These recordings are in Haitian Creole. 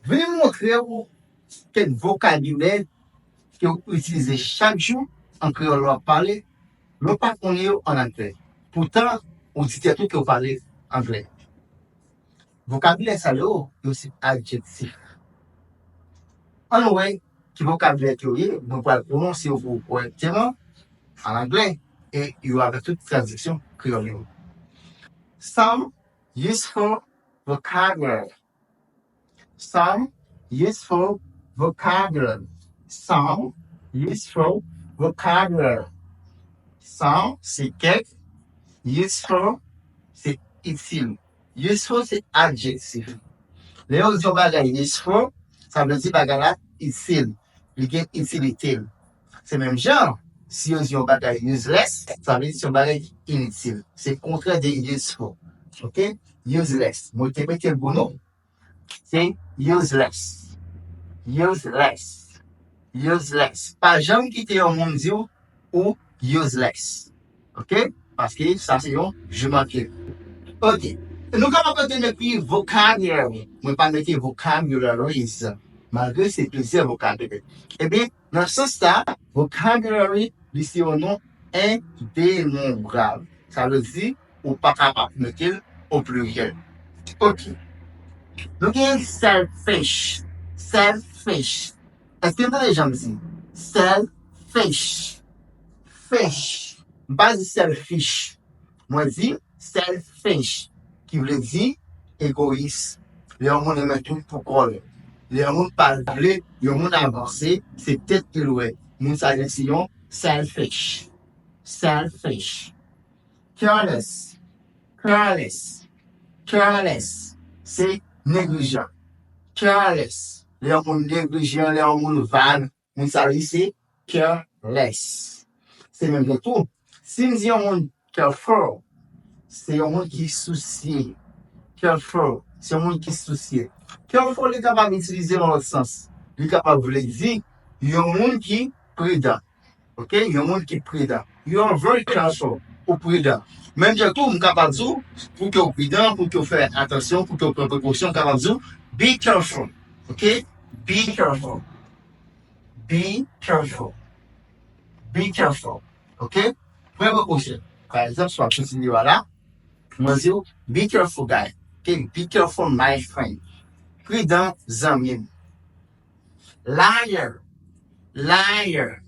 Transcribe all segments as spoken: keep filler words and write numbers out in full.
Vini m montre w kèk vokabilè ke w itilize chak jou an kreyòl lè w ap pale, men w pa konnen yo an anglè. Poutan, ou di tèt ou ke w pale anglè. Vokabilè sa yo, yo se adjektif. Ann wè ki vokabilè ke yo ye, mwen pral pwononse yo pou ou kòrèkteman an anglè e yo avèk tout tradiksyon kreyòl yo. Some useful vocabulary. Some useful vocabulary. Some useful vocabulary. Some se kèk. Useful se itil. Useful se adjektif. Lè yo di yon bagay useful, sa vle di bagay la itil. Li gen itilite l. Se menm jan, si yo di yon bagay useless, sa vle di se yon bagay ki initil. Se kontrè de useful. Ok? Useless. Mwen te mete l pou nou. Se useless. Useless. Useless. Pa janm kite yon moun di w ou useless. Ok? Paske sa se yon je m'en occupe. Ok. Nou kapab mete nenpri vocabulary. Mwen pa mete vocabularies. Malgre se plizyè vokabilè. Ebyen, nan sans sa, vocabulary, li se yon non endenonbrab. Sa vle di, ou pa kapab mete l o pliryèl. Ok. Nou gen selfish. Selfish. Èske nou tande jan m di? Selfish. Fish. M pa di selfish. Mwen di selfish, ki vle di egoyis. Lè yon moun renmen tout pou kò l. Lè yon moun pa vle yon moun avanse, se tèt li l wè. Moun sa a se yon selfish. Selfish. Careless. Careless. Careless. Se neglijan. Careless. Lè yon moun neglijan, lè yon moun vag, moun sa li se careless. Se menm jan tou, si m di yon moun careful, se yon moun ki sousye. Careful, se yon moun ki sousye. Careful, li kapab itilize nan lòt sans. Li kapab vle di yon moun ki pridan. Ok? Yon moun ki pridan. You are very careful. Ou pridan. Menm jan tou, m kapab di w, pou ke w pridan, pou ke w fè atansyon, pou ke w pran prekosyon, m kapab di w, be careful. Ok? Be careful. Be careful. Be careful. Ok? Pran prekosyon. Pa egzanp, si w ap soti deyò a la, mwen di w, be careful, guy. Ok? Be careful, my friend. Pridan, zanmi m. Liar. Liar.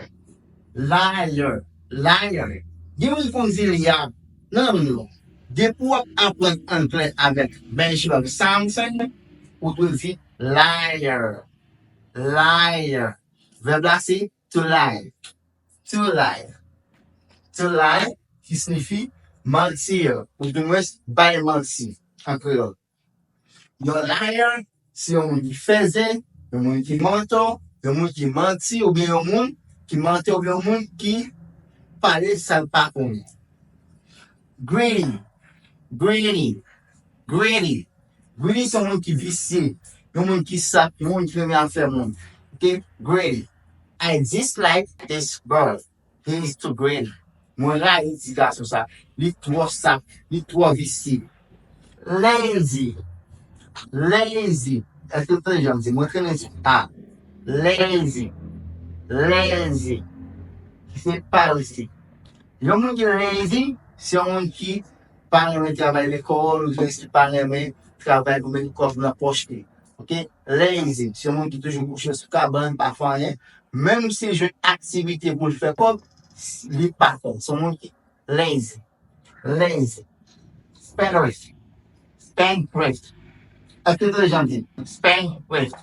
Liar. Liar. Gen moun konn di lyab. Non, non, non. Depi w ap aprann anglè avèk Benjamin Samson, ou dwe di liar. Liar. Vèb la se to lie. To lie. To lie, ki siyifi manti, ou dimwens bay manti an kreyòl. Yon liar, se yon moun ki fèzè, yon moun ki mantò, yon moun ki manti, oubyen yon moun ki mantè, oubyen yon moun ki pale sa l pa konnen. Greedy, greedy, greedy. Greedy se yon moun ki visye, yon moun ki sap, yon moun ki renmen afè moun. Ok? Greedy. I dislike this girl. He is too greedy. Mwen rayi ti gason sa. Li twò sap, li twò visye. Lazy. Lazy. Èske w tande jan m di? Mwen trennen ti a. Lazy. Lazy. Ki se parese. Yon moun ki lazy, se yon moun ki pa renmen travay lekòl, oubyen ki pa renmen travay pou mete kòb nan pòch li. Ok? Lazy, se yon moun ki toujou kouche sou kabann, pa fè anyen. Menm si l jwenn aktivite pou l fè kòb, li pa fè. Se yon moun ki lazy. Lazy. Spendthrift. Spendthrift. Èske w tande jan m di? Spendthrift.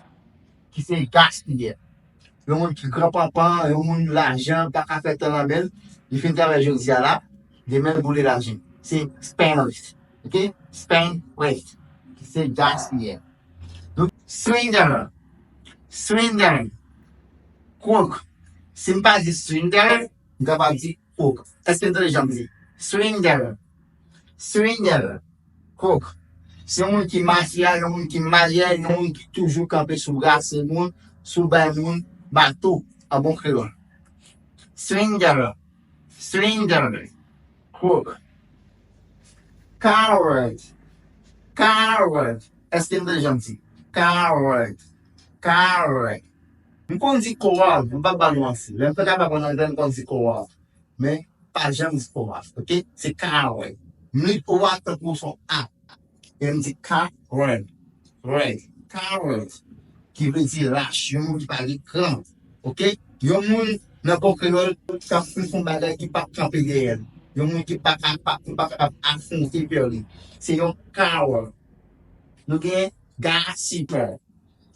Ki se gaspiyè. Yon moun ki gran panpan, yon moun lajan pa ka fè tan nan men l, li fin travay jodi a la, demen l boule lajan. Se spendthrift. Ok? Spendthrift. Ki se gaspiyè. Donk, swindler. Swindler. Crook. Si m pa di swindler, m kapab di crook. Èske n tande jan m di? Swindler. Swindler. Crook. Se yon moun ki mafya, yon moun ki mayè, yon moun ki toujou kanpe sou brase moun, sou bay moun mato, an bon kreyòl. Swindler. Swindler. Crook. Coward. Coward. Èske n tande jan m di? Coward. Kawè. M konn di kowal, m pa ba nou ansi. Lè m fè travay an anglè, m konn di kowal. Men, pa janm di kowal, oke? Se kawè. M li kowal tankou son A. E m di kawè. Wè. Kawè. Ki vle di lach, yon moun ki pa gen kran. Oke? Yon moun nan bon kreyòl k ap fè yon bagay ki p ap kanpe dèyè l. Yon moun ki pa ka, pa, ki pa ka afwonte pè li. Se yon kawè. Nou gen gossiper.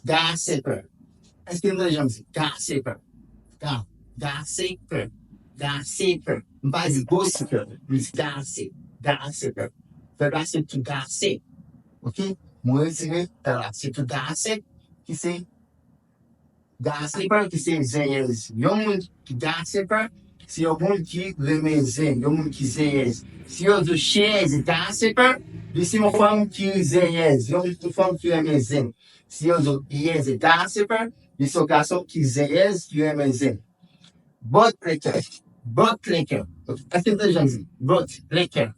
Gossiper. Èske nou deja di gossiper? Ga, gossiper. Gossiper. M pa di gossiper. M di gossip. Gossiper. Vèb la se to gossip. Oke? Mwen retire L la. Se to gossip ki se gossiper, ki se zenyèz. Yon moun ki gossiper, se yon moun ki renmen zen, yon moun ki zenyèz. Si yo di she is a gossiper, li se yon fanm ki zenyèz, yon, yon fanm ki renmen zen. Si yo di he is a gossiper, li se yon gason ki zenyèz, ki renmen zen. Bootlicker. Bootlicker. Èske nou deja di? Bootlicker.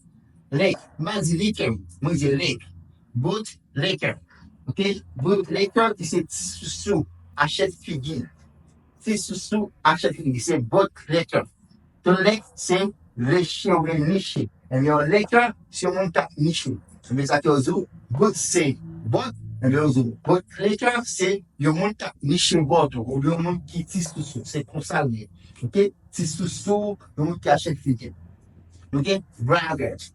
Lik. M pa di liker. Mwen di lik. Bootlicker. Oke? Bootlicker ki se ti sousou achèt figi. Ti sousou achèt figi. Se bootlicker. To lick se leche oubyen niche. Ebyen yon licker se yon moun k ap niche. Ebyen sa ke yo di w boot se boot. Ebyen yo di w bootlicker se yon moun k ap niche bò tou, oubyen yon moun ki ti sousou. Se konsa l ye. Oke? Ti sousou, yon moun ki achèt figi. Oke? Braggart.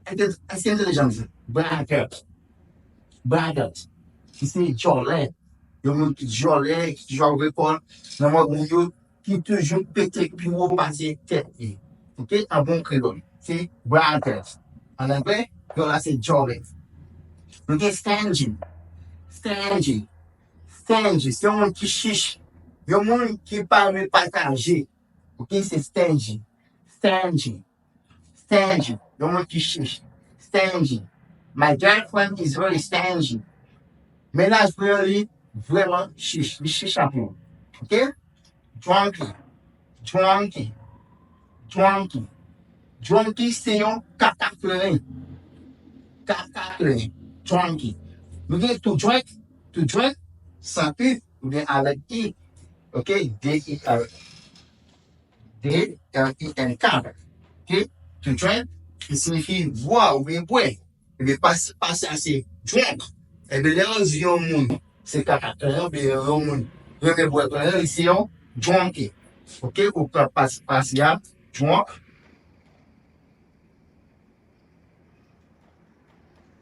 Èske, èske n te deja di? Braggart. Braggart. Ki se djòlè. Yon moun ki djòlè, ki toujou ap rekòl nan mòd moun yo, ki toujou pete pi wo pase tèt li. Oke? An bon kreyòl. Se braggart. An anglè, yo la se djòlè. Nou gen stingy. Stingy. Stingy, se yon moun ki chich. Yon moun ki pa renmen pataje. Oke, se stingy. Stingy. Stingy. Yon moun ki chich. Stingy. My girlfriend is very stingy. Mennaj mwen an, li vrèman chich. Li chich anpil. Oke? Drunky. Drunky. Drunky. Drunky se yon kaka plen. Kaka plen. Drunky. Nou gen to drink. To drink. San i. Oubyen avèk i. Oke? D I R. D R I N K. Oke? To drink. Li siyifi bwè oubyen bwè. Ebyen, pase, pase a se drunk. Ebyen, lè yo di yon moun se kaka plen, ebyen, yon moun renmen bwè plen, li se yon drunky. Oke, ou pran pase, pase a, drunk.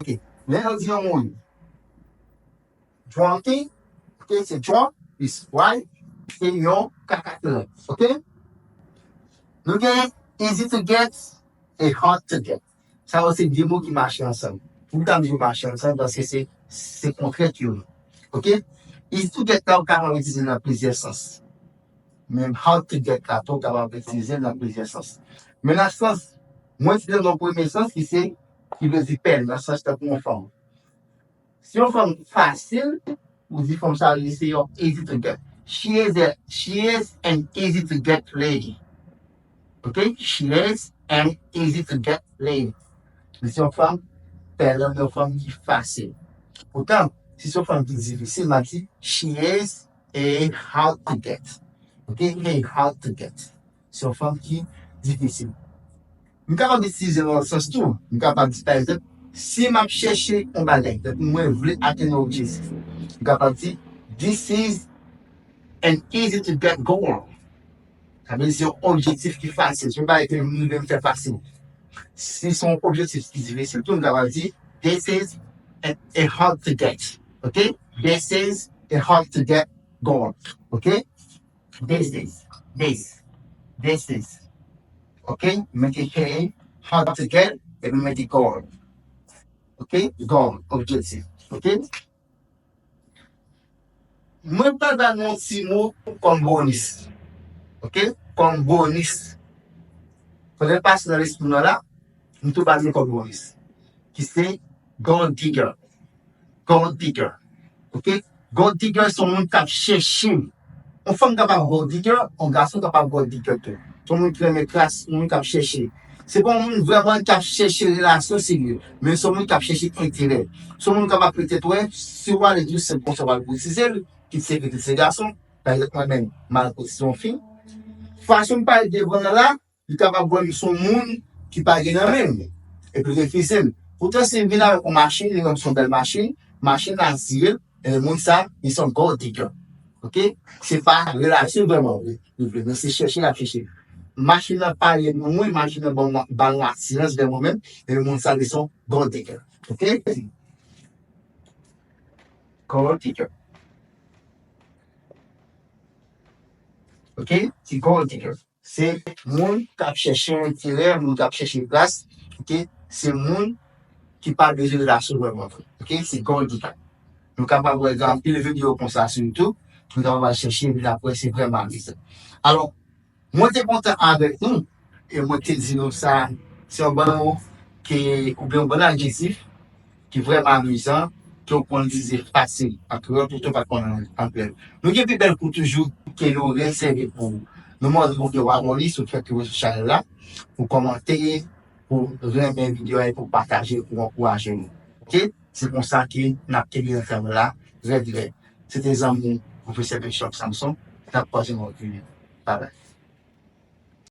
Oke, lè yo di yon moun drunky, oke, se drunk, is why, se yon kaka plen. Oke? Nou gen easy to get e hard to get. Sa yo se de mo ki mache ansanm. Poukisa m di yo mache ansanm? Paske se, se kontrè yo ye. Oke? Easy to get la, ou kapab itilize nan plizyè sans. Men hard to get la tou, ou kapab itilize nan plizyè sans. Men nan sans, mwen itilize nan premye sans ki se, ki vle di pèl, nan sans tankou yon fanm. Si yon fanm fasil, ou di fanm sa, li se yon easy to get. She is a, she is an easy to get lady. Ok? She is an easy to get lady. Li se yon fanm pèlen, yon fanm ki fasil. Poutan, si se yon fanm ki difisil, m ap di, she is a hard to get. Ok? A hard to get. Se yon fanm ki difisil. M kapab itilize l nan sans tou. M kapab di, pa egzanp, si m ap chèche yon bagay, tankou mwen vle atenn yon objektif, m kapab di, this is an easy to get goal. Sa vle di se yon objektif ki fasil. Se yon bagay ke m rive m fè fasil. Si se yon objektif ki difisil tou, m kapab di, this is a, a hard to get. Ok? This is a hard to get goal. Ok? This is, this, this is. Ok? Mete a, hard to get, epi mete goal. Ok? Goal, objektif. Ok? Mwen pral ba nou yon ti mo kòm bonis. Ok? Kòm bonis. Pandan l pase nan lespri nou la, m tou ba nou kòm bonis. Ki se gold digger. Gold digger. Ok? Gold digger se yon moun k ap chèche. Yon fanm kapab gold digger, yon gason kapab gold digger tou. Se yon moun ki renmen kras, yon moun k ap chèche. Se pa yon moun vrèman k ap chèche relasyon serye, men se yon moun k ap chèche enterè. Se yon moun k ap petèt wè, si w ale tou senp konsa w al koutize l, kit se fi, kit se gason, pa egzanp mwen menm, m al koutize yon fi. Fason m pale devan l la, li kapab wè m se yon moun ki pa gen nan men m, epi l refize m. Poutan si m vin avèk yon machin, li wè m se yon bèl machin, machin nan atire l, e moun sa, li se yon gold digger. Oke? Se pa relasyon vrèman vre li vle, men se chèche l ap chèche. Machin nan pale non mwen, machin nan ban mwen, ban mwen atirans vè mwen menm, e moun sa li se yon gold digger. Oke? Gold digger. Oke? Se gold digger. Se moun k ap chèche enterè, moun k ap chèche plas. Oke? Se moun ki pa bezwen relasyon vrèman vre. Oke? Se gold digger. Nou kapab wè gen anpil videyo konsa sou YouTube. Nou kapab al chèche, epi apre, se vrèman amizan. Alò, mwen te kontan avèk nou, e mwen te di nou sa, se yon bann mo ke, oubyen yon bann adjektif ki vrèman amizan, ke w konn itilize fasil an kreyòl, toutan w pa t konn an, an kreyòl. Nou gen pi bèl kou toujou ke nou resève pou ou. Nou mande w pou w abòne sou fèt rezo sosyal la, pou kòmante, pou renmen videyo a e pou pataje, pou ankouraje nou. Oke? Se konsa ke n ap kenbe ansanm la, rèd rèd. Se te zanmi w, Pwofesè Bishop Samson, n ap kwaze nan lòt videyo. Bye bye.